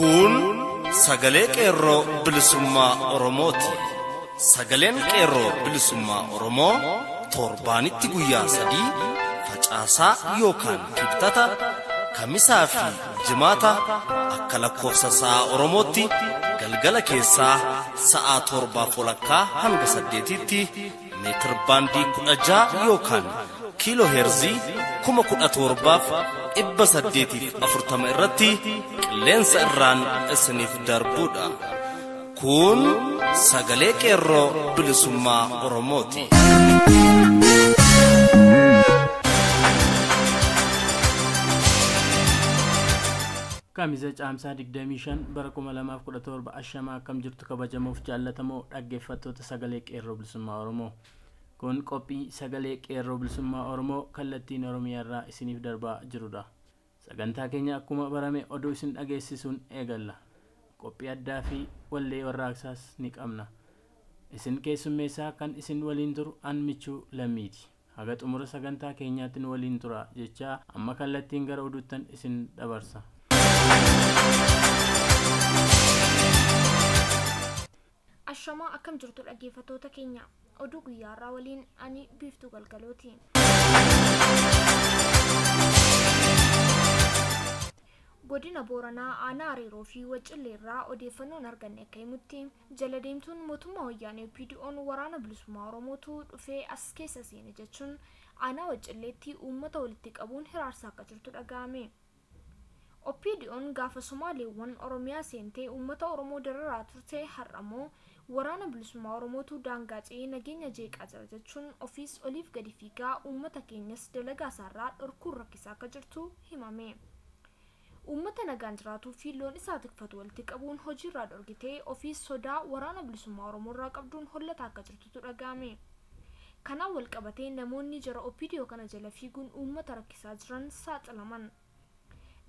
Kun sagalee Qeerroo Bilisummaa Oromooti. Sagaleen Qeerroo Bilisummaa Oromoo torbaanitti guyyaa 3 facaasaa yookaan kibxata, kamisaa fi jimaata akka lakkoofsa sa'a Oromootti galgala keessaa sa'a 7:30 hanga 8tti meetir baandii 16 yookaan kiiloo heerzii 17,840 irratti qilleensa irraan isiniif darbuudha. Kun sagalee Qeerroo Bilisummaa Oromooti. Kamisa caamsaa 25 bara 2017 ashamaa akkam jirtu kabajamuuf jaallatamoo dhaggeeffattoota sagalee Qeerroo Bilisummaa Oromoo. Kun qophii sagalee Qeerroo Bilisummaa Oromoo kallattiin Oromiyaa irraa isiniif darbaa jirudha. Sagantaa keenya akkuma barame oduu isin dhageessisuun eegalla. Qophii addaa fi wallee warraaqsaas ni qabna. Isin keessummeessaa kan isin waliin turu an Michuu Lammiiti. Haga xumura sagantaa keenyaatti nu waliin tura jechaa amma kallattiin gara oduuttan isin dabarsa. Ashamaa akkam jirtu dhaggeeffattoota keenya, oduu guyyaarraa waliin ani Biiftuu Galgalooti. Godina Booranaa aanaa Areeroo fi Waccilleerraa odeeffannoon arganne akka himutti jala deemtuun mootummaa wayyaanee PDO'n waraana bilisummaa Oromootu dhufee as keessa seene jechuun aanaa Waccilleetti uummata walitti qabuun hiraarsaa akka jirtu dhaga'ame. OPDO'n gaafa Somaaleewwan Oromiyaa seentee uummata Oromoo dararaa turte har'ammoo waraana bilisummaa Oromootu daangaa ce'ee nageenya jeeqaa jira jechuun ofiis oliif gadi fiigaa uummata keenyas dalagaa isaarraa dhorkuun rakkisaa akka jirtu himame. Uummata nagaan jiraatuu fi loon isaa tikfatu walitti qabuun hojiirraa dhorkitee ofiis sodaa waraana bilisummaa Oromoo irraa qabduun hollataa akka jirtutu dhaga'ame. Kanaan wal qabatee namoonni jara OPDO kana jala fiiguun uummata rakkisaa jiran saaxilaman.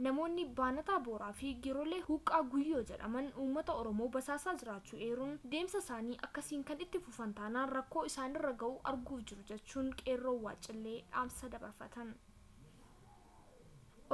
Namoonni Baanataa Booraa fi Girolee Huqqaa Guyyoo jedhaman uummata Oromoo basaasaa jiraachuu eeruun deemsa isaanii akkasiin kan itti fufan taanaan rakkoo isaanirra ga'u arguuf jiru jechuun Qeerroo Waacillee dhaamsa dabarfatan.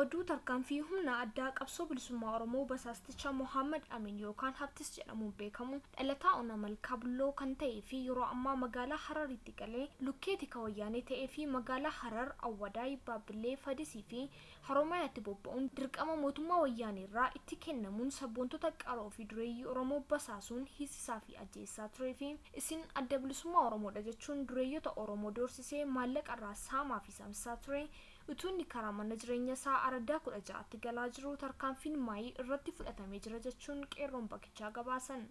Oduu tarkaanfii humna addaa qabsoo bilisummaa Oromoo basaasticha Mohaammed Amin yookaan Habtis jedhamuun beekamu dhalataa Ona Malkaa Bulloo kan ta'ee fi yeroo ammaa magaalaa Hararitti galee lukkeetii wayyaanee ta'ee fi magaalaa Harar, Awwadaay, Baabbillee, Fadisii fi Haroomayaatti bobba'uun dirqama mootummaa wayyaanee irraa itti kennamuun sabboontota qaroo fi dureeyyii Oromoo basaasuun hiisisaa fi ajjeessaa turee fi isin adda bilisummaa Oromoodha jechuun dureeyyota Oromoo doorsisee maallaqa irraa saamaa fi saamsaa ture. Utuunni karaa mana jireenya isaa araddaa 16tti galaa jiru tarkaanfiin maayii irratti fudhatamee jira jechuun qeerroon bakkichaa gabaasan.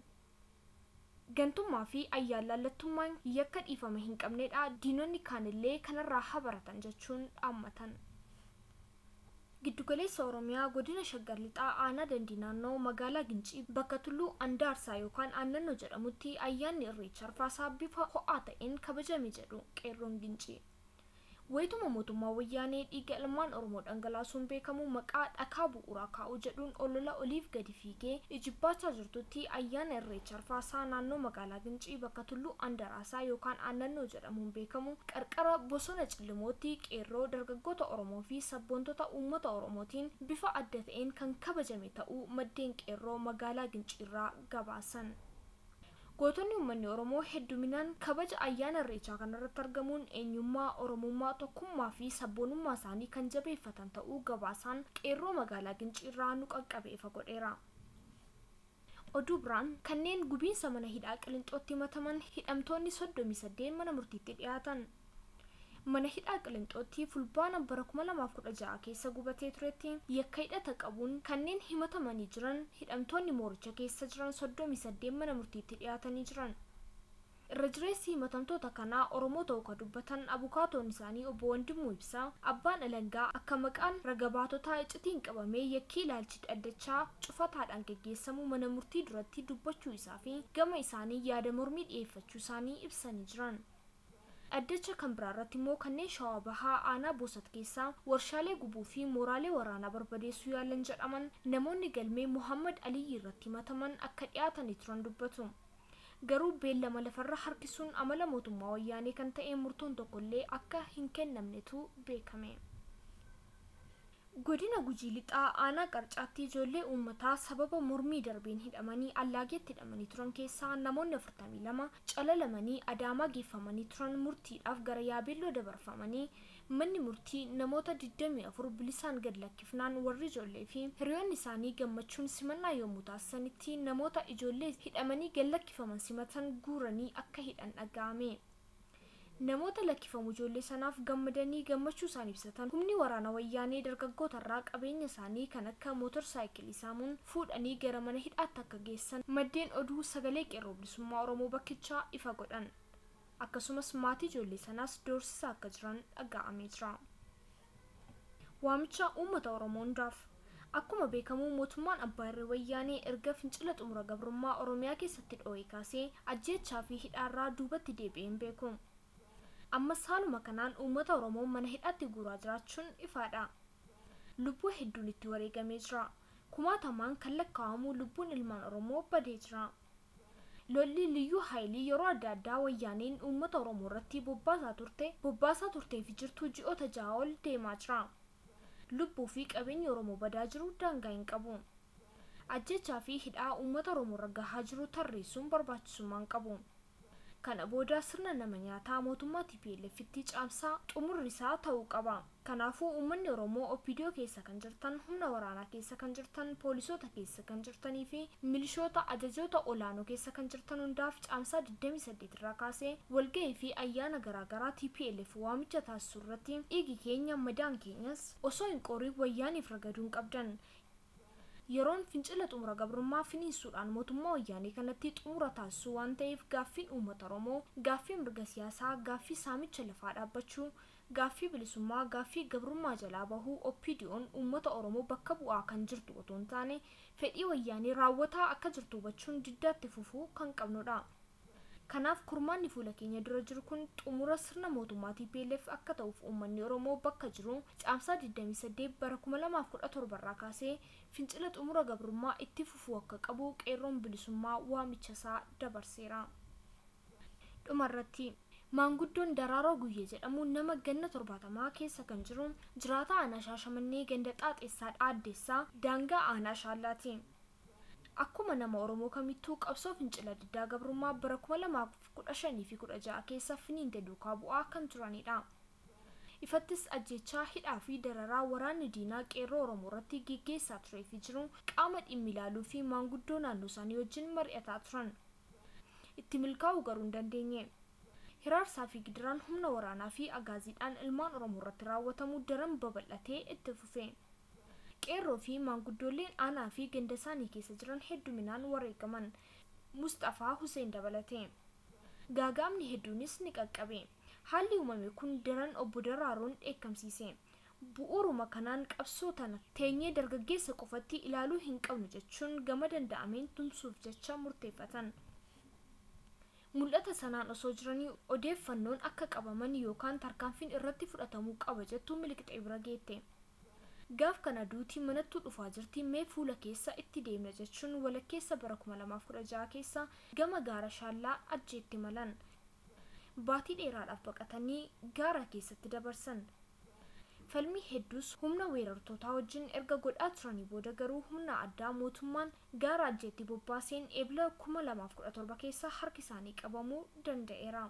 Gantummaa fi ayyaanlallattummaan yakka dhiifame hin qabnedha, diinonni kaanillee kanarraa habaratan jechuun dhaammatan. Giddugaleessa Oromiyaa godina Shaggar Lixaa aanaa Dandii naannoo magaalaa Gincii bakka Tulluu Andaarsaa yookaan Aannannoo jedhamutti ayyaanni Irreecha Arfaasaa bifa ho'aa ta'een kabajame jedhu qeerroon Gincii. Wayituma mootummaa wayyaanee dhiiga ilmaan Oromoo dhangalaasuun beekamu maqaa dhakaa bu'uuraa kaa'uu jedhuun olola oliif gadi fiigee ijibbaataa jirtutti ayyaana Irreecha Arfaasaa naannoo magaalaa Gincii bakka Tulluu Andaraasaa yookaan Aannannoo jedhamuun beekamu qarqara bosona Cillimootti qeerroo dargaggoota Oromoo fi sabboontota uummata Oromootiin bifa adda ta'een kan kabajame ta'uu maddeen qeerroo magaalaa Ginciirraa gabaasan. Gootonni uummanni Oromoo hedduminaan kabaja ayyaana Irreechaa kanarratti argamuun eenyummaa, Oromummaa, tokkummaa fi sabboonummaa isaanii kan jabeeffatan ta'uu gabaasaan qeerroo magaalaa Ginciirraa nu qaqqabe ifa godheera. Oduu biraan kanneen gubiinsa mana hidhaa Qilinxootti himataman hidhamtoonni 38 mana murtiitti dhiyaatan. Mana hidhaa Qilinxootti fulbaana bara 2016 keessa gubatee turetti yakka hidhata qabuun kanneen himatamanii jiran hidhamtoonni mooricha keessa jiran 38 mana murtiitti dhiyaatanii jiran. Irra jireessi himatamtoota kanaa Oromoo ta'uu kan dubbatan abukaatoon isaanii obbo Wandimuu Ibsaa abbaan alangaa akka maqaan raga baatotaa iccitiin qabamee yakki ilaalchi dhaddachaa cufataadhaan geggeessamuu mana murtii duratti dubbachuu isaa fi gama isaanii yaada mormii dhiyeeffachuu isaanii ibsanii jiran. Addacha kan biraa irratti immoo kanneen Shawaa Bahaa aanaa Boosat keessaa warshaalee gubuu fi mooraalee waraanaa barbadeessuu yaalan jedhaman namoonni galmee Mohaammed Aliyyi irratti himataman akka dhiyaatanii turan dubbatu. Garuu beellama lafarra harkisuun amala mootummaa wayyaanee kan ta'e murtoon tokkollee akka hin kennamnetu beekame. Godina Gujii Lixaa aanaa Qarcaatti ijoollee uummataa sababa mormii darbeen hidhamanii allaageetti hidhamanii turan keessaa namoonni 42 calalamanii Adaamaa geeffamanii turan murtiidhaaf gara Yaabeelloo dabarfamanii manni murtii namoota 24 bilisaan gad lakkifnaan warri ijoollee fi hiriyoonni isaanii gammachuun simannaa yommuu taasisanitti namoota ijoollee hidhamanii gad lakkifaman simatan guuranii akka hidhan dhaga'ame. Namoota lakkifamu ijoollee sanaaf gammadanii gammachuu isaanii ibsatan humni waraana wayyaanee dargaggoota irraa qabeenya isaanii kan akka mootorsaayikilii saamuun fuudhanii gara mana hidhaatti akka geessan maddeen oduu sagalee qeerroo bilisummaa Oromoo bakkichaa ifa godhan. Akkasumas maatii ijoollee sanaas doorsisaa akka jiran dhaga'amee jira. Waamicha uummata Oromoo hundaaf. Akkuma beekamu mootummaan Abbaa Irree Wayyaanee erga fincila xumura gabrummaa Oromiyaa keessatti dho'ee kaasee ajjeechaa fi hidhaarraa duubatti deebi'ee hin beeku. Ammas haaluma kanaan uummata Oromoo mana hidhaatti guuraa jiraachuun ifaadha. Lubbuu hedduun itti wareegamee jira. Kumaatamaan kan lakkaa'amu lubbuun ilmaan Oromoo badee jira. Lolli Liyyuu Haayilii yeroo adda addaa wayyaaneen uummata Oromoo irratti bobbaasaa turtee fi jirtu ji'oota 6 ol deemaa jira. Lubbuu fi qabeenyi Oromoo badaa jiru daangaa hin qabu. Ajjechaa fi hidhaa uummata Oromoo irra gahaa jiru tarreessuun barbaachisummaa hin qabu. Kana booda sirna nama nyaataa mootummaa TPLF'tti caamsaa xumurri isaa ta'uu qaba. Kanaafuu uummanni Oromoo OPDO keessa kan jirtan, humna waraanaa keessa kan jirtan, poolisoota keessa kan jirtanii fi milishoota ajajoota olaanoo keessa kan jirtan hundaaf caamsaa 28 irraa kaasee walga'ii fi ayyaana garaagaraa TPLF waamicha taasisu irratti dhiigi keenya madaan keenyas osoo hin qorin wayyaaniif ragaduu hin qabdan. Yeroon fincila xumura gabrummaa finiinsuudhaan mootummaa wayyaanee kanatti xumura taasisuu waan ta'eef gaaffiin uummata Oromoo, gaaffii mirga siyaasaa, gaaffii saamicha lafaa dhaabbachuu, gaaffii bilisummaa, gaaffii gabrummaa jalaa bahuu OPDO'n uummata Oromoo bakka bu'aa kan jirtu otoo hin taane fedhii wayyaanee raawwataa akka jirtu hubachuun diddaatti fufuu kan qabnudha. Kanaaf kurmaanni fuula keenya dura jiru kun xumura sirna mootummaa TPLF akka ta'uuf uummanni Oromoo bakka jiru caamsaa 28 bara 2017 irraa kaasee fincila xumura gabrummaa itti fufuu akka qabu qeerroon bilisummaa waamicha isaa dabarseera. Dhumarratti maanguddoon Daraaroo Guyyee jedhamu nama ganna 70 keessa kan jiru jiraata aanaa Shaashamannee ganda Xaaxeessaa Dhaaddeessaa daangaa aanaa Shaallaati. Akkuma nama Oromoo kamittuu qabsoo fincila diddaa gabrummaa bara 2015 fi 16 keessa finiinte duukaa bu'aa kan turanidha. Ifattis ajjechaa hidhaa fi dararaa waraanni diinaa qeerroo Oromoo irratti geggeessaa turee fi jiru qaama dhimmi ilaaluu fi maanguddoo naannoo isaanii wajjin mari'ataa turan. Itti milkaa'uu garuu hin dandeenye. Hiraarsaa fi gidiraan humna waraanaa fi agaaziidhaan ilmaan Oromoo irratti raawwatamu daran babal'atee itti fufe. Qeerroo fi maanguddooleen aanaa fi ganda isaanii keessa jiran hedduminaan wareegaman. Mustafaa Hussein dabalate. Gaagaamni hedduunis ni qaqqabe. Haalli uumame kun daran obbo Daraaroon dheekkamsiise. Bu'uuruma kanaan qabsoo tana teenyee dargaggeessa qofatti ilaaluu hin qabnu jechuun gama danda'ameen tumsuuf jecha murteeffatan. Mul'ata sanaan osoo jiranii odeeffannoon akka qabaman yookaan tarkaanfiin irratti fudhatamuu qaba jettuu miliqxee bira geette. Gaaf kana duutii manattuu dhufaa jirti mee fuula keessa itti deemna jechuun walakkeessa bara 2016 keessa gama gaara Shaallaa ajjeetti malan. Baatii dheeraadhaaf baqatanii gaara keessatti dabarsan. Falmii hedduus humna weerartootaa wajjin erga godhaa turanii booda garuu humna addaa mootummaan gaara ajjeetti bobbaaseen eebla 2017 keessa harki isaanii qabamuu danda'eera.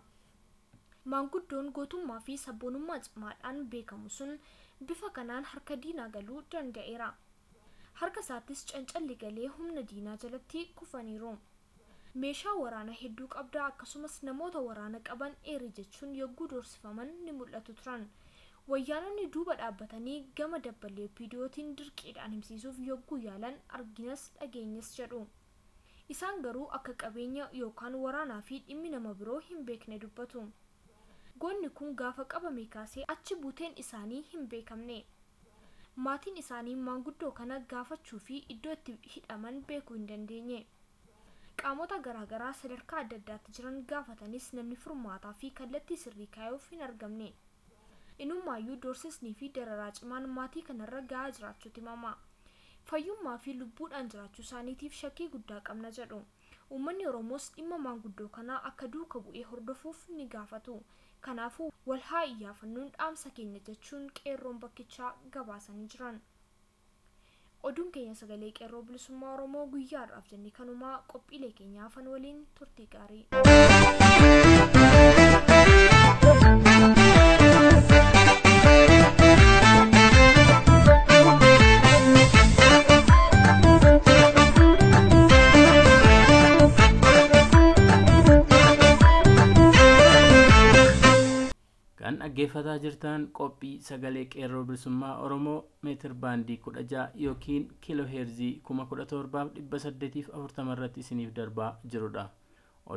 Maanguddoon gootummaa fi sabboonummaa cimaadhaan beekamu sun bifa kanaan harka diinaa galuu danda'eera. Harka isaattis cancalli galee humna diinaa jalatti kufaniiru. Meeshaa waraana hedduu qabdaa akkasumas namoota waraana qaban eeree jechuun yogguu doorsifaman ni mul'atu turan. Wayyaanonni duuba dhaabbatanii gama dabballee OPDOtiin dirqiidhaan himsiisuuf yogguu yaalan arginas dhageenyas jedhu. Isaan garuu akka qabeenya yookaan waraanaa fi dhimmi nama biroo hin beekne dubbatu. Goonni kun gaafa qabame kaasee achi buuteen isaanii hin beekamne. Maatiin isaanii maanguddoo kana gaafachuu fi iddoo itti hidhaman beekuu hin dandeenye. Qaamota garaagaraa sadarkaa adda addaatti jiran gaafatanis namni furmaataa fi kallattii sirrii kaayuuf hin argamne. Inumaayyuu doorsisnii fi dararaa cimaan maatii kanarra gahaa jiraachuutu himama. Fayyummaa fi lubbuudhaan jiraachuu isaaniitiif shakkii guddaa qabna jedhu. Uummanni Oromoos dhimma maanguddoo kanaa akka duuka bu'ee hordofuuf ni gaafatu. Kanaafuu wal haa iyyaafannuun dhaamsa keenya jechuun qeerroon bakkichaa gabaasanii jiran. Oduun keenya sagalee qeerroo bilisummaa Oromoo guyyaa har'aaf jennee kanumaa qophiilee keenya hafan waliin turtii gaarii. Kan dhaggeeffataa jirtan qophii sagalee qeerroo bilisummaa Oromoo meetir baandii 16 yookiin kiiloo heerzii 17,840 irratti isiniif darbaa jirudha.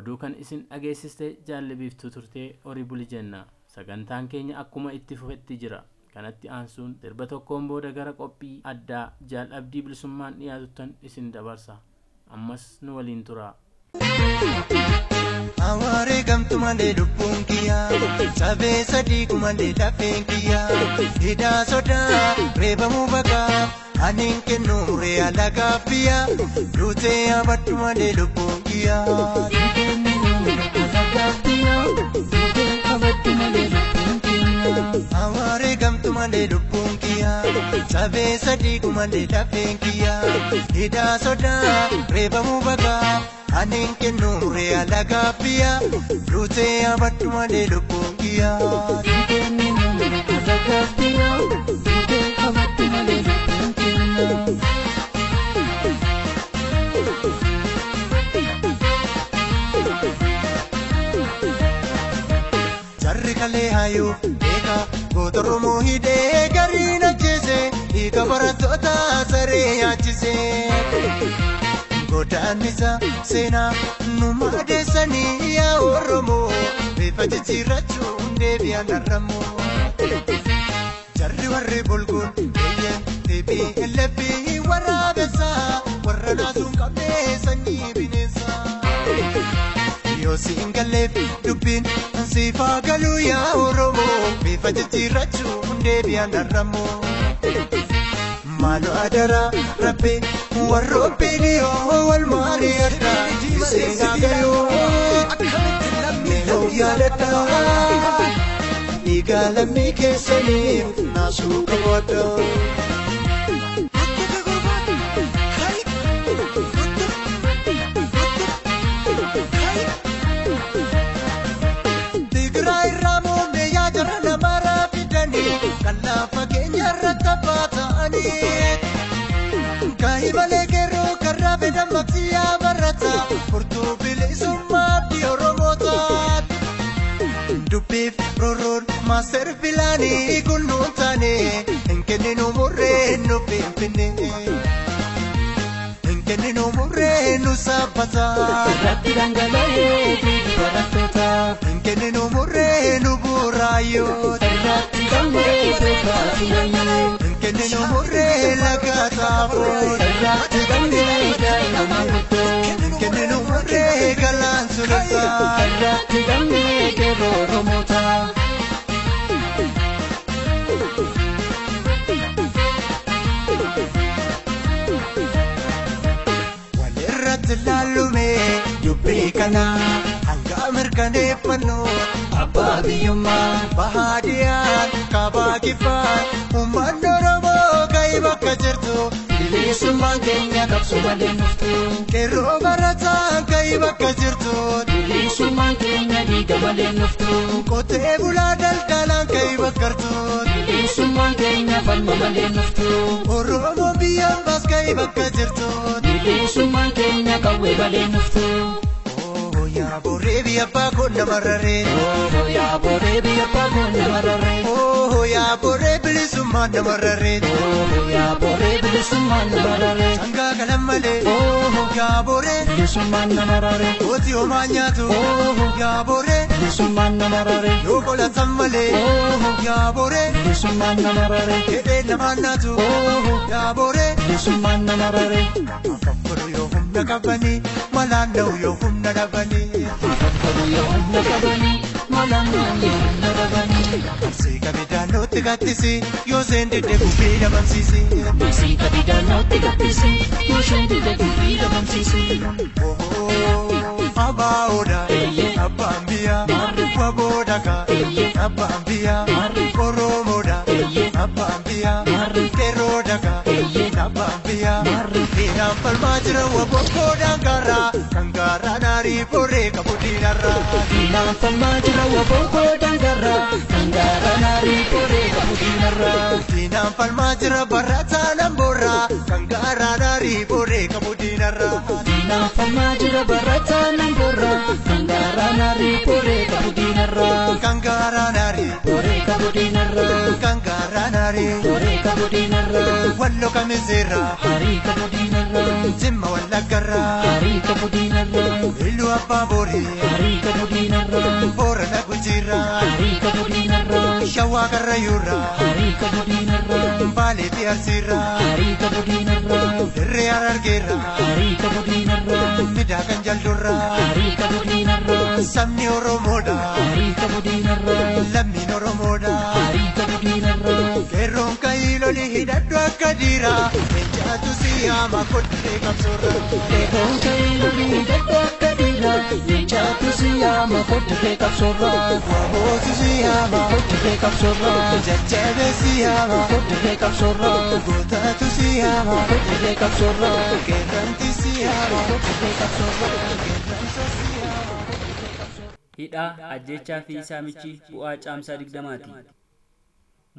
Oduu kan isin dhageessiste jaallebiiftuu turtee horii buli jenna. Sagantaan keenya akkuma itti fufetti jira. Kanatti aansuun darba tokkoon booda gara qophii addaa jaalabdii bilisummaan dhiyaatuttan isin dabarsa. Ammas nu waliin tura. Awaare gamtu malee lubbuun kiyyaa sabee sadii kumalee lafeen kiyyaa hidhaa sodaa reebamuu bakaa ani hin kennu muree alagaa biyyaa duutee abaddu malee lubbuun kiyyaa. Awaare gamtu malee lubbuun kiyyaa sabee sadii kumalee lafeen kiyyaa hidhaa sodaa reebamuu bakaa. Ani hin kennu muree alagaa biyyaa duutee abaddu malee lubbuun kiyyaa. Jarri kalee hayyuu beekaa goota Oromoo hidhee gariin ajjeese hiika barattoota saree nyaachise. Godaannisa seenaa nu madeessanii yaa Oromoo bifa jijjiirrachuun deebi'an arramoo. Jarri warri bulguun eeyyee deebii ellebbii waraabessaa warra naasuun qabnee sanyii bineensaa. Yoo siin galleef dubbiin siifaa galuu yaa Oromoo bifa jijjiirrachuun deebi'an arramoo. Maaloo adaraa rabbi warroobbiin yoo wal maari'adha seenaa galuu meehoo yaadadha dhiigaa lammii keessaniif naasuu qabaadha. Tigraay irraa muummee yaa jara namaraa fidanii kan lafa keenya irratti abbaa ta'anii. Kaayibalee qeerroo karraa fedhan maqsiyaa barata furtuu bilisummaa abdii Oromootaati. Dubbiif rorroon maaster filaanii kunnuun taane hin kenninu murree nu finfinne. Hin kenninu murree nu sabbata. Irratti dhangala'ee dhiigi barattoota. Hin kenninu murree nu bu'uuraayyoo. Irratti dhangala'ee beekaa filayyoo. Hin kenninu murree laga xaafoo. Irratti dhangala'ee daa'ima maanguddoo. Hin kenninu murree galaan sulultaa. Irratti dhangala'ee qeerroo Oromoota. Walirratti laallume dubbii kana hanga mirkaneeffannu Abbaa biyyummaa. bahaadiyaan kaabaa kibbaan uummanni Oromoo ka'ee bakka jirtu Bilisummaan keenya qabsoo malee nuftu. qeerroo barataan ka'ee bakka jirtu Bilisummaan keenya dhiiga malee nuftu. qotee bulaa daldalaan ka'ee bakka jirtu Bilisummaan keenya falma malee nuftu. Oromoo biyyaan baas ka'ee bakka jirtu. Bilisummaan keenya qawwee malee nuftu. Oh yaa boree biyya abbaa koo nama raree. Oh yaa boree biyya abbaa koo nama raree. Oh yaa boree bilisummaa nama raree. Oh yaa boree bilisummaan nama raree. Sangaa kalan malee. Oh Yaa boree bilisummaan nama raree. gooti homaa nyaatu. Oh Yaa boree bilisummaan nama raree. yoo qolatan malee. Oh Yaa boree bilisummaan nama raree. hidhee namaan naatu. Oh Yaa boree bilisummaan nama raree. afur yoo humna qabanii malaan dha'u yoo humna dhabanii. Afur yoo humna qabanii malaan dha'u yoo humna dhabanii. Seeka bidaanootti gattisi yoo seen didde gubbii dhabamsiisi. Seeka bidaanootti gattisi yoo seen didde gubbii dhabamsiisi. Abaa'oodha abbaan biyyaa waboodha abbaan biyyaa Oromoodha abbaan biyyaa qeerroodha abbaan. biyyaa. Diinaan falmaa jira wabokkoo daangaarraa kan gaarraa naarii boree qabu diinarraa. Diinaan falmaa jira wabokkoo daangaarraa kan gaarraa naarii boree qabu diinarraa. Diinaan falmaa jira barataa lamboorraa kan gaarraa naarii boree qabu diinarraa. Diinaan falmaa jira barataa lamboorraa kan gaarraa naarii boree qabu diinarraa. Kan gaarraa naarii boree qabu diinarraa. Kan gaarraa naarii boree qabu diinarraa. Wallo kamiseerraa harii qabu diinarraa. Jimma wallaggarraa harii qabu diinarraa. Iluu abbaa boorii harii qabu diinarraa. Boorana gujiirraa harii qabu diinarraa. Shawaa karrayyuurraa harii qabu diinarraa. Baalee fi arsiirraa harii qabu diinarraa. Dirree harargeerraa harii qabu diinarraa. Midaa kan jaldurraa harii qabu diinarraa. Sabni Oromoodha harii qabu diinarraa. Lammiin Oromoodha harii qabu diinarraa. Qeerroon kaayiloli hidhadhu akka dhiiraa leencaatu si yaama kodhee qabsoorraa. Qeerroon kaayiloli hidhadhu akka dhiiraa leencaatu si yaama kodhee qabsoorraa. Wabootu si yaama kodhee qabsoorraa. Jajjabee si yaama kodhee qabsoorraa. Gootaatu si yaama kodhee qabsoorraa. Qeerranti si yaama kodhee qabsoorraa. Qeerransa si yaama. Hidhaa ajjechaa fi saamichi bu'aa caamsaa 20ti.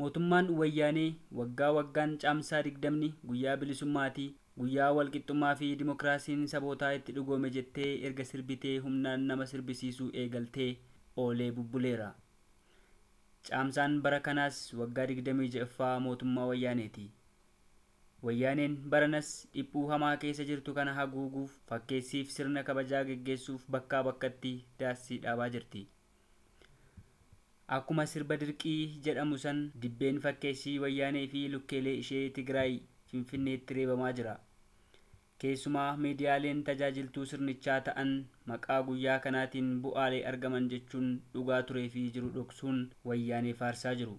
Mootummaan wayyaanee waggaa waggaan caamsaa 20 guyyaa bilisummaatii guyyaa walqixxummaa fi dimokiraasiin sabootaa itti dhugoome jettee erga sirbitee humnaan nama sirbisiisuu eegaltee oolee bubbuleera. Caamsaan bara kanaas waggaa 26ffaa mootummaa wayyaaneeti. Wayyaaneen baranas dhiphuu hamaa keessa jirtu kana haguuguuf fakkeessiif sirna kabajaa geggeessuuf bakkaa bakkatti daassii dhaabaa jirti. Akkuma sirba dirqii jedhamu san dibbeen fakkeessii wayyaanee fi lukkeelee ishee Tigraay Finfinneetti reebamaa jira. Keessumaa miidiyaaleen tajaajiltuu sirnichaa ta'an maqaa guyyaa kanaatiin bu'aalee argaman jechuun dhugaa turee fi jiru dhoksuun wayyaanee faarsaa jiru.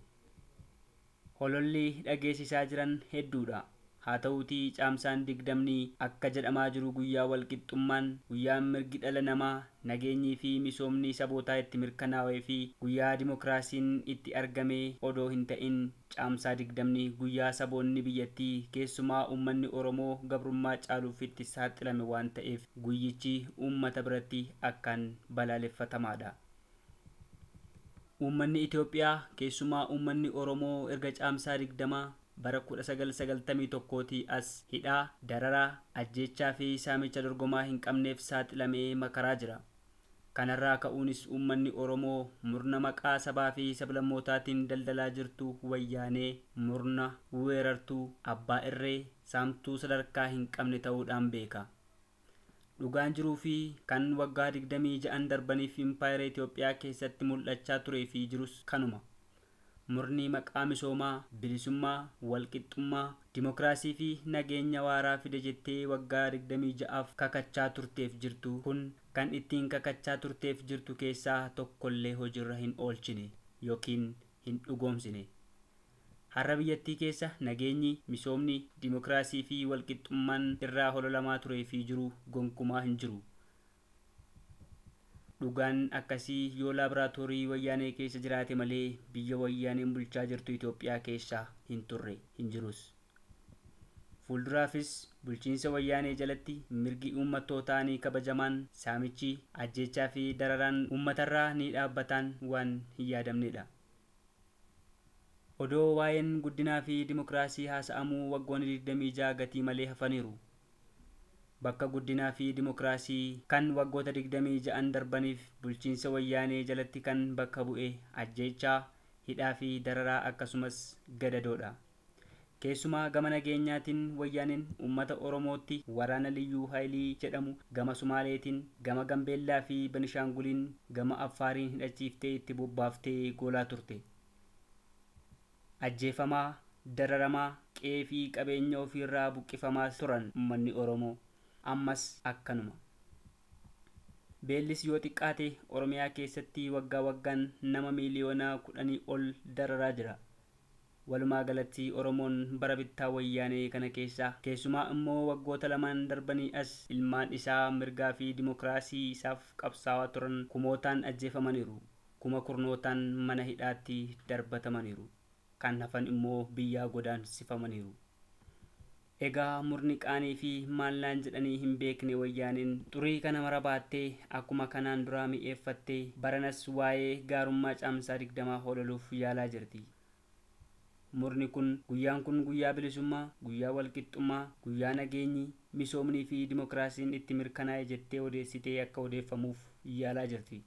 Hololli dhageessisaa jiran hedduudha. Haa ta'uutii caamsaan 20 akka jedhamaa jiru guyyaa walqixxummaan, guyyaan mirgi dhala namaa, nageenyii fi misoomni sabootaa itti mirkanaa'ee fi guyyaa dimokiraasiin itti argame odoo hin ta'in caamsaa 20 guyyaa saboonni biyyattii keessumaa uummanni Oromoo gabrummaa caaluuf itti saaxilame waan ta'eef guyyichi uummata biratti akkaan balaaleffatamaadha. Uummanni Itoophiyaa keessumaa uummanni Oromoo erga caamsaa 20 bara 1991 as hidhaa, dararaa, ajjeechaa fi saamicha dorgomaa hin qabneef saaxilamee makaraa jira. Kanarraa ka'uunis uummanni Oromoo murna maqaa sabaa fi sablammootaatiin daldalaa jirtu wayyaanee murna weerartuu abbaa irree saamtuu sadarkaa hin qabne ta'uudhaan beeka. Dhugaan jiruu fi kan waggaa 26 darbaniif impaayera Itoophiyaa keessatti mul'achaa turee fi jirus kanuma. Murni maqaa misoomaa, bilisummaa, walqixxummaa, dimokiraasii fi nageenya waaraa fide jettee waggaa 26 kakachaa turteef jirtu kun kan ittiin kakachaa turteef jirtu keessaa tokkollee hojiirra hin oolchine yookiin hin dhugoomsine. Har'a biyyattii keessa nageenyi, misoomni, dimokiraasii fi walqixxummaan irraa hololamaa turee fi jiru gonkumaa hin jiru. Dhugaan akkasii yoo laaboraatoorii wayyaanee keessa jiraate malee biyya wayyaaneen bulchaa jirtu Itoophiyaa keessa hin turre hin jirus. Fuulduraafis bulchiinsa wayyaanee jalatti mirgi uummattootaa ni kabajamaan saamichi ajjeechaa fi dararaan uummatarraa ni dhaabbataan waan hin yaadamnedha. Odoo waa'een guddinaa fi dimokiraasii haasa'amuu waggoonni 26 gatii malee hafaniiru. Bakka guddinaa fi dimokiraasii kan waggoota 26 darbaniif bulchiinsa wayyaanee jalatti kan bakka bu'e ajjeechaa, hidhaa fi dararaa akkasumas gadadoodha. Keessumaa gama nageenyaatiin wayyaaneen uummata Oromootti waraana Liyyuu Haayilii jedhamu gama Sumaaleetiin, gama Gambeellaa fi Benishaanguliin, gama Affaariin hidhachiiftee itti bobbaaftee goolaa turte. Ajjeefamaa, dararamaa, qe'ee fi qabeenya ofiirraa buqqifamaa turan uummanni Oromoo. Ammas akkanuma. Beellis yoo xiqqaate Oromiyaa keessatti waggaa waggaan nama miiliyoona 10 ol dararaa jira. Walumaa galatti Oromoon bara bittaa wayyaanee kana keessa keessumaa immoo waggoota lamaan darbanii as ilmaan isaa mirgaa fi dimokiraasii isaaf qabsaawaa turan kumootaan ajjeefamaniiru. Kuma kurnootaan mana hidhaatti darbatamaniiru. Kan hafan immoo biyyaa godaansifamaniiru. Egaa murni qaanii fi maallaan jedhanii hin beekne wayyaaniin xurii kana mara baattee akkuma kanaan duraa mi'eeffattee baranas waa'ee gaarummaa caamsaa 20 hololuuf yaalaa jirti. Murni kun guyyaan kun guyyaa bilisummaa, guyyaa walqixxummaa, guyyaa nageenyi, misoomnii fi dimokiraasiin itti mirkanaa'e jettee odeessitee akka odeeffamuuf yaalaa jirti.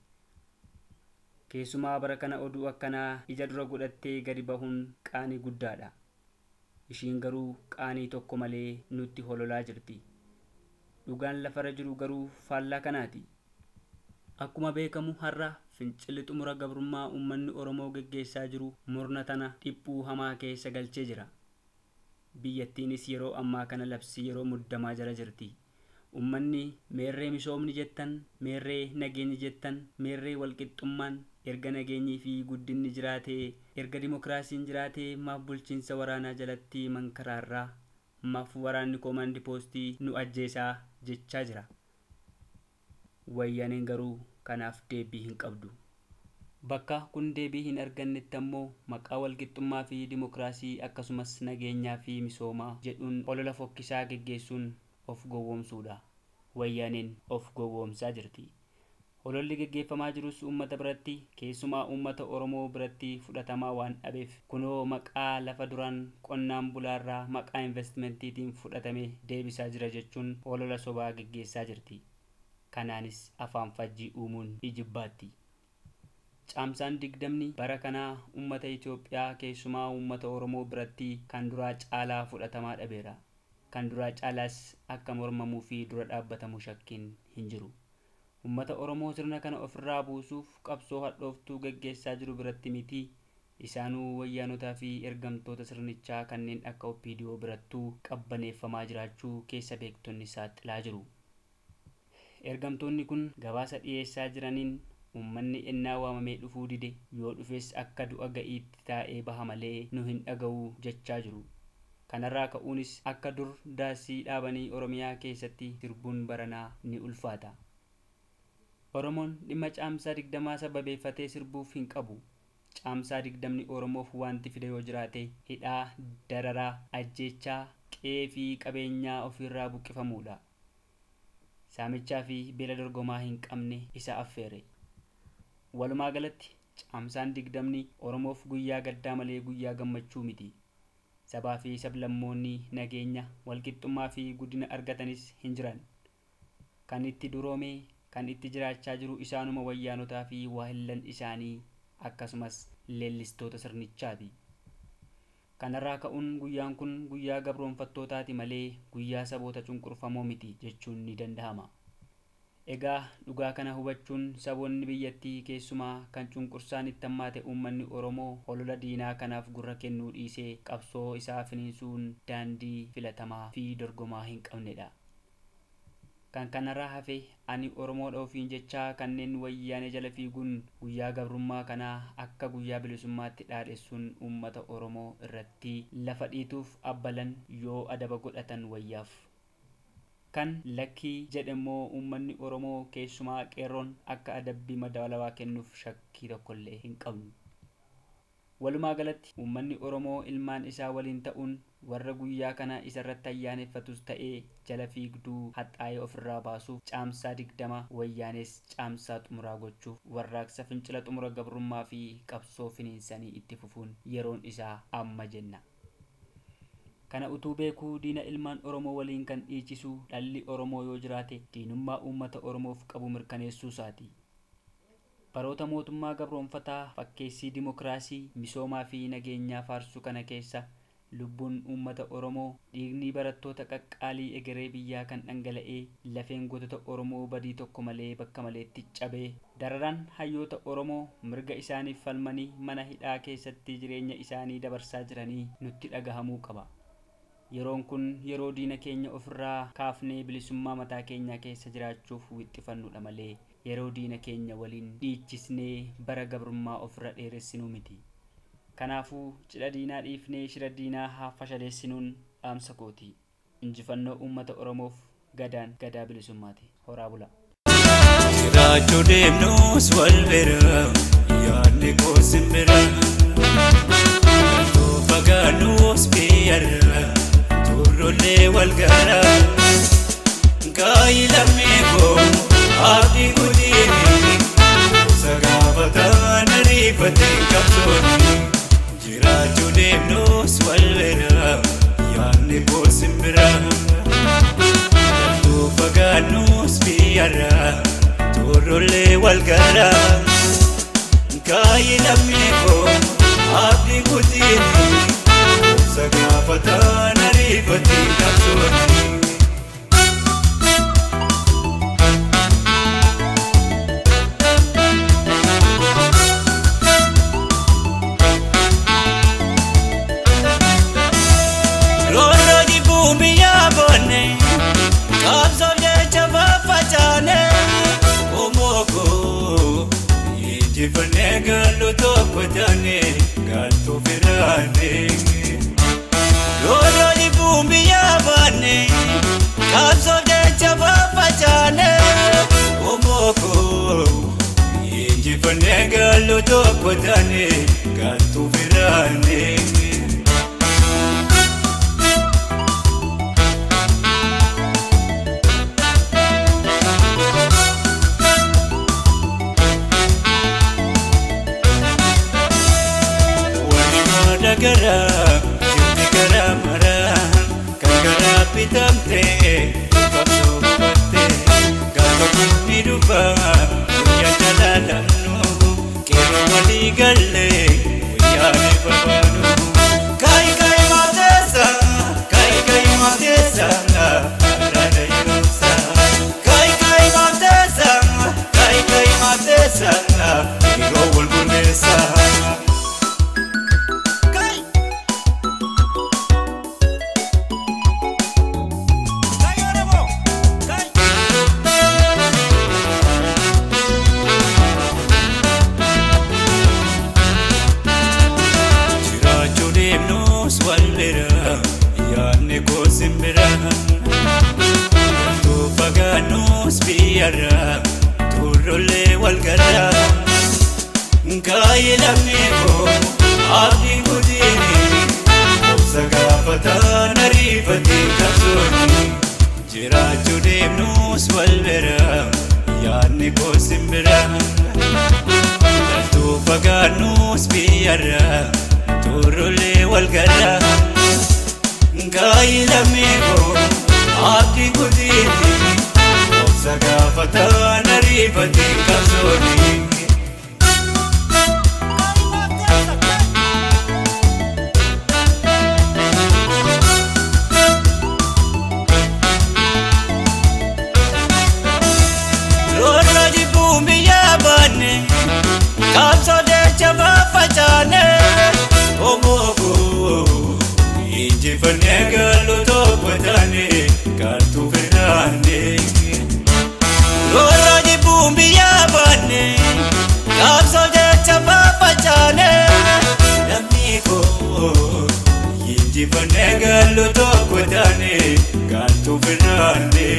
Keessumaa bara kana oduu akkanaa ija dura godhattee gadi bahuun qaanii guddaadha. Ishiin garuu qaanii tokko malee nutti hololaa jirti. Dhugaan lafarra jiru garuu faallaa kanaati. Akkuma beekamu har'a fincilli xumura gabrummaa uummanni Oromoo geggeessaa jiru murna tana dhiphuu hamaa keessa galchee jira. Biyyattiinis yeroo ammaa kana labsii yeroo muddamaa jala jirti. Uummanni meerree misoomni jettan, meerree nageenyi jettan, meerree walqixxummaan erga nageenyii fi guddinni jiraatee, erga dimokiraasiin jiraatee maaf bulchiinsa waraanaa jalatti mankaraarraa, maaf waraanni koomaandi poostii nu ajjeesaa jechaa jira. Wayyaaneen garuu kanaaf deebii hin qabdu. Bakka kun deebii hin argannetti ammoo maqaa walqixxummaa fi dimokiraasii akkasumas nageenyaa fi misoomaa jedhuun olola fokkisaa geggeessuun of gowwoomsuudha. Wayyaaneen of gowwoomsaa jirti. Hololli geggeeffamaa jirus uummata biratti, keessumaa uummata Oromoo biratti fudhatamaa waan dhabeef kunoo maqaa lafa duraan qonnaan bulaarraa maqaa investimentiitiin fudhatame deebisaa jira jechuun holola sobaa geggeessaa jirti. Kanaanis afaan fajjii uumuun ijibbaatti. Caamsaan 20 bara kanaa uummata Itoophiyaa keessumaa uummata Oromoo biratti kan duraa caalaa fudhatamaa dhabeera. Kan duraa caalaas akka mormamuu fi dura dhaabbatamu shakkiin hin jiru. Uummata Oromoo sirna kana ofirraa buusuuf qabsoo hadhooftuu geggeessaa jiru biratti miti. Isaanuu wayyaanotaa fi ergamtoota sirnichaa kanneen akka OPDO birattuu qabbaneeffamaa jiraachuu keessa beektonni saaxilaa jiru. Ergamtoonni kun gabaasa dhiyeessaa jiraniin uummanni ennaa waamamee dhufuu dide yoo dhufes akka du'a ga'iitti taa'ee baha malee nu hin dhaga'u jechaa jiru. Kanarraa ka'uunis akka dur daasii dhaabanii Oromiyaa keessatti sirbuun baranaa ni ulfaata. Oromoon dhimma caamsaa 20 sababeeffatee sirbuuf hin qabu. Caamsaa 20 Oromoof wanti fide yoo jiraate hidhaa, dararaa, ajjeechaa, qe'ee fi qabeenyaa ofirraa buqqifamuudha. Saamichaa fi beela dorgomaa hin qabne isa affeere. Walumaa galatti caamsaan 20 Oromoof guyyaa gaddaa malee guyyaa gammachuu miti. Sabaa fi sablammoonni nageenya, walqixxummaa fi guddina argatanis hin jiran. Kan itti duroome, kan itti jiraachaa jiru isaanuma wayyaanotaa fi waahillan isaanii akkasumas leellistoota sirnichaati. Kanarraa ka'uun guyyaan kun guyyaa gabroonfattootaati malee guyyaa saboota cunqurfamoo miti jechuun ni danda'ama. Egaa dhugaa kana hubachuun saboonni biyyattii keessumaa kan cunqursaan itti hammaate uummanni Oromoo holola diinaa kanaaf gurra kennuu dhiisee qabsoo isaa finiinsuun daandii filatamaa fi dorgomaa hin qabnedha. Kan kanarraa hafe ani Oromoodha ofiin jechaa kanneen wayyaanee jala fiiguun guyyaa gabrummaa kanaa akka guyyaa bilisummaatti dhaadhessuun uummata Oromoo irratti lafa dhiituuf abbalan yoo adaba godhatan wayyaaf. Kan lakkii jedhe immoo uummanni Oromoo keessumaa qeerroon akka adabbii madaalawaa kennuuf shakkii tokkollee hin qabnu. Walumaa galatti uummanni Oromoo ilmaan isaa waliin ta'uun warra guyyaa kana isarratti ayyaaneffatus ta'ee jala fiigduu haxaa'ee ofirraa baasuuf caamsaa 20 wayyaanes caamsaa xumuraa gochuuf warraaqsa fincila xumura gabrummaa fi qabsoo finiinsanii itti fufuun yeroon isaa amma jenna. Kana utuu beekuu diina ilmaan Oromoo waliin kan dhiichisu dhalli Oromoo yoo jiraate diinummaa uummata Oromoof qabu mirkaneessuu isaati. Baroota mootummaa gabroonfataa fakkeessii dimokiraasii, misoomaa fi nageenyaa faarsuu kana keessa lubbuun uummata Oromoo dhiigni barattoota qaqqaalii egeree biyyaa kan dhangala'ee lafeen gootota Oromoo badii tokko malee bakka maleetti cabee dararaan hayyoota Oromoo mirga isaaniif falmanii mana hidhaa keessatti jireenya isaanii dabarsaa jiranii nutti dhagahamuu qaba. Yeroon kun yeroo diina keenya ofirraa kaafnee bilisummaa mataa keenyaa keessa jiraachuuf wixxifannudha malee yeroo diina keenya waliin dhiichisnee bara gabrummaa ofirra dheeressinuu miti. Kanaafuu cidha diinaa dhiifnee shira diinaa haa fashaleessinuun dhaamsa kooti. Injifannoo uummata Oromoof gadaan gadaa bilisummaati. Horaa bula. Jiraachuu deemnus wal bira, yaadni koo simbira. Fagaannus biyyarra. Turrollee wal gara Kaayi lammii koo abdii kutiini Sagaafataan ariifatee qabsooni Jiraachuu deemnus wal bira yaadni koo simbira Jaltuu fagaannus biyyarraa Turrollee wal gara Kaayi lammii koo abdii kutiini Sagaafataan ariifatee qabsooni. Rooroo jibbuu biyyaa boonne qabsoof jecha faffacaane Omooko injifannee gallu tokko taane galtuu firaane. Rooroo jibbuu biyyaa boonne qabsoof jecha faffacaane Omooko injifannee gallu tokko taane galtuu firaane. Warri garaa jirti garaa maraa kan garaa bitamtee qabsoo hubattee gaafa guddi dhufaa guyyaa jalaalamnu qeerroo walii gallee guyyaa ni barbaadu. Kaayi kaayi maateessa kaayi kaayi maateessa raada yeroosa kaayi kaayi maateessa kaayi kaayi maateessa yeroo wal gurmeessa. Jiraachuu deemnus wal bira yaadni koo simbira Jaltuu fagaannus biyyarraa turrollee wal gara Kaayi lammii koo abdii kutiini obsa gaafataan ariifatee qabsooni Jiraachuu deemnus wal bira yaadni koo simbira Jaltuu fagaannus biyyarraa turrollee wal gara Kaayi lammii koo abdii kutiini obsa gaafataan ariifatee qabsooni. Rooroo jibbuu biyyaa baanne qabsoo jecha faffacaane Omooko injifannee gallu tokko taane galtuu firaanne. Rooroo jibbuu biyyaa baanne qabsoo jecha faffacaane Lammii koo injifannee gallu tokko taane galtuu firaanne.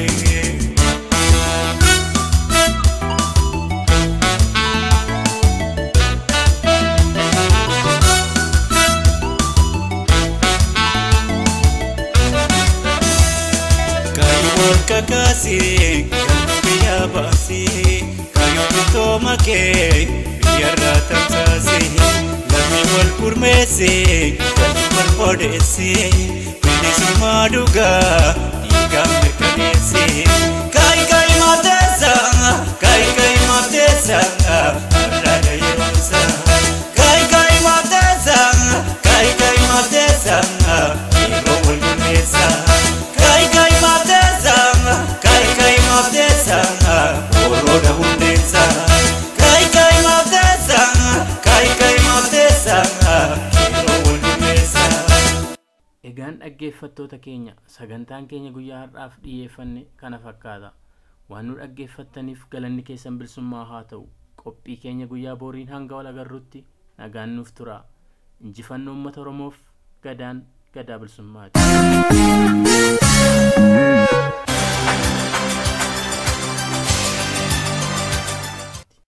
Kaayoo warqa kaasee kan biyya baasee kaayoo bittooma kee biyyarraa tamsaasee lammi wal gurmeessee kan wal odeessee bilisummaa dhugaa dhiigaan mirkaneessee. Kaayi kaayi maateessa kaayi kaayi maateessa har'aadha yeroosa kaayi kaayi maateessa kaayi kaayi maateessa yeroo wal gurmeessa. Kaayi kaayi maateessa kaayi kaayi maateessa oroodha hundeessa kaayi kaayi maateessa kaayi kaayi maateessa yeroo wal gurmeessa. Egaan dhaggeeffattoota keenya sagantaan keenya guyyaa har'aaf dhiyeeffanne kana fakkaata. Waan nu dhaggeeffattaniif galanni keessan bilisummaa haa ta'u. Qophii keenya guyyaa booriin hanga wal agarrutti nagaan nuuf tura. Injifannoo uummata Oromoof gadaan gadaa bilisummaati.